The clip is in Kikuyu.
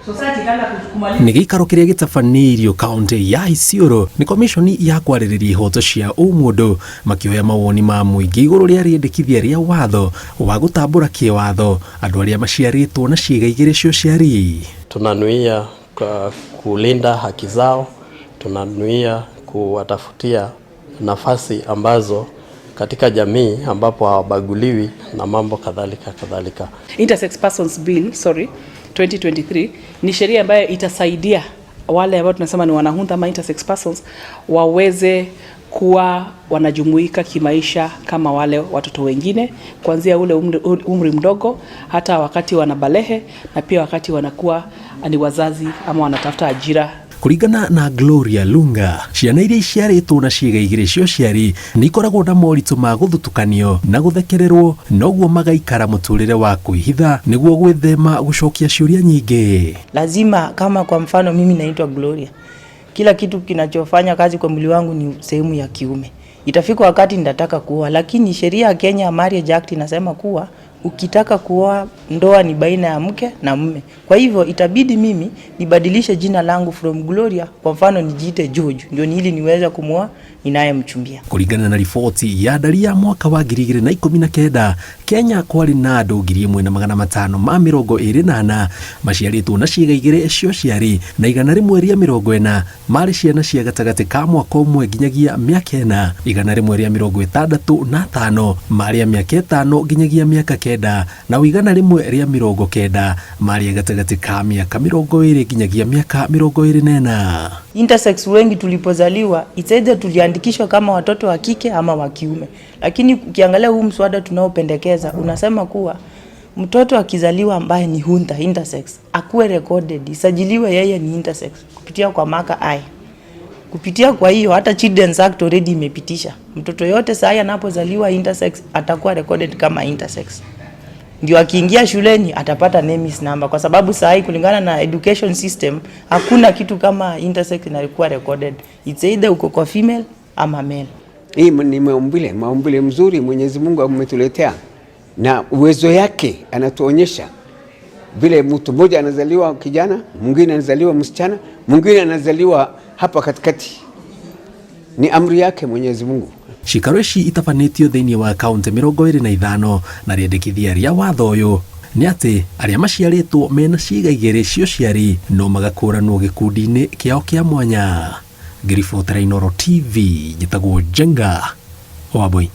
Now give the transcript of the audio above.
Nĩ gĩikaro kĩrĩa gĩtabanĩirio kaunti ya Isiolo nĩ komishoni ya kwarĩrĩria ihoto cia ũmũndũ, makĩoya mawoni ma mũingĩ igũrũ rĩa rĩendekithia rĩa watho wa gũtambũra kĩwatho andũ arĩa maciarĩtwo na ciĩga igĩrĩ cia ũciari. Tunanuia kulinda haki zao, tunanuia kuwatafutia nafasi ambazo katika jamii ambapo hawabaguliwi na mambo kadhalika kadhalika. Intersex Persons Bill, sorry, 2023 ni sheria ambayo itasaidia wale ambao tunasema ni wanahuntha ama intersex persons waweze kuwa wanajumuika kimaisha kama wale watoto wengine kuanzia ule umri mdogo hata wakati wanabalehe na pia wakati wanakuwa ni wazazi ama wanatafuta ajira. Kũringana na Gloria Lunga, ciana iria iciarĩtwo na ciĩga igĩrĩ cia ũciari nĩ ikoragwo na moritũ ma gũthutukanio na gũthekererwo, noguo magaikara mũtũrĩre wa kwĩhitha nĩguo gwĩthema gũcokia ciũria nyingĩ. Lazima, kama kwa mfano mimi naitwa Gloria, kila kitu kinachofanya kazi kwa mwili wangu ni sehemu ya kiume. Itafika wakati nitataka kuoa, lakini sheria ya Kenya Marriage Act inasema kuwa ukitaka kuoa, ndoa ni baina ya mke na mume. Kwa hivyo itabidi mimi nibadilishe jina langu from Gloria, kwa mfano nijiite George, ndio ni ili niweze kumuoa ninayemchumbia. Kũringana na riboti ya ndari ya mwaka wa 2019, Kenya kwarĩ na andũ 1524 maciarĩtwo na ciĩga igĩrĩ cia ũciari, na 140 marĩ ciana cia gatagatĩ ka mwaka 1 nginyagia mĩaka 4, 165 marĩ a mĩaka 5 nginyagia mĩaka 9, na 190 marĩ a gatagatĩ ka mĩaka 20 nginyagia mĩaka 24. Intersex wengi tulipozaliwa, it's either tuliandikishwa kama watoto wa kike ama wa kiume, lakini ukiangalia huu mswada tunaopendekeza unasema kuwa mtoto akizaliwa ambaye ni huntha intersex akuwe recorded, isajiliwe yeye ni intersex kupitia kwa maka I. Kupitia kwa hiyo hata Children's Act already imepitisha mtoto yote saa hii anapozaliwa intersex atakuwa recorded kama intersex, ndio akiingia shuleni atapata NEMIS number, kwa sababu saa hii kulingana na education system hakuna kitu kama intersex inakuwa recorded. It's either uko kwa female ama male. Hii ni maumbile, maumbile mzuri Mwenyezi Mungu ametuletea, na uwezo yake anatuonyesha vile mtu mmoja anazaliwa kijana, mwingine anazaliwa msichana, mwingine anazaliwa hapa katikati. Ni amri yake Mwenyezi Mungu. Cikaro ici itabanĩtio thĩinĩ wa kaunti 25, na rĩendekithia rĩa watho ũyũ nĩ atĩ arĩa maciarĩtwo mena ciĩga igĩrĩ cia ũciari no magakũranwo gĩkundi-inĩ kĩao kĩa mwanya. Ngĩribotera Inooro TV, njĩtagwo Njenga Wambui.